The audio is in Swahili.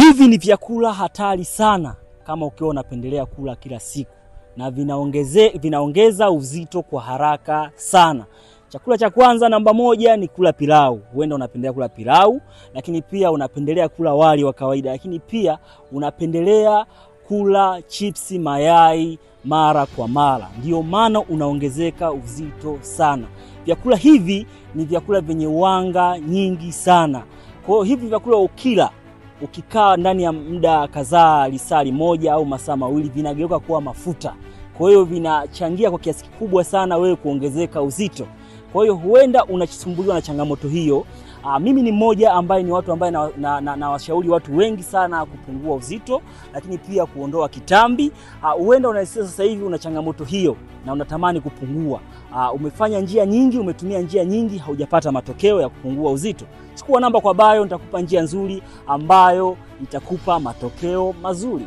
Hivi ni vyakula hatari sana kama ukiwa unapendelea kula kila siku, na vinaongeza uzito kwa haraka sana. Chakula cha kwanza namba 1 ni kula pilau. Huenda unapendelea kula pilau, lakini pia unapendelea kula wali wa kawaida, lakini pia unapendelea kula chipsi mayai mara kwa mara. Ndio maana unaongezeka uzito sana. Vyakula hivi ni vyakula vyenye wanga nyingi sana. Kwa hiyo hivi vyakula ukila, ukikaa ndani ya muda kadhaa, lisali moja au masaa mawili, vinageuka kuwa mafuta. Kwa hiyo vinachangia kwa kiasi kikubwa sana wewe kuongezeka uzito. Kwa hiyo huenda unasumbuliwa na changamoto hiyo. Mimi ni mmoja ambaye ni watu ambaye na washauri watu wengi sana kupungua uzito, lakini pia kuondoa kitambi. Huenda unasikia sasa hivi una changamoto hiyo na unatamani kupungua. Umefanya njia nyingi, umetumia njia nyingi, haujapata matokeo ya kupungua uzito. Chukua namba kwa bio, nitakupa njia nzuri ambayo itakupa matokeo mazuri.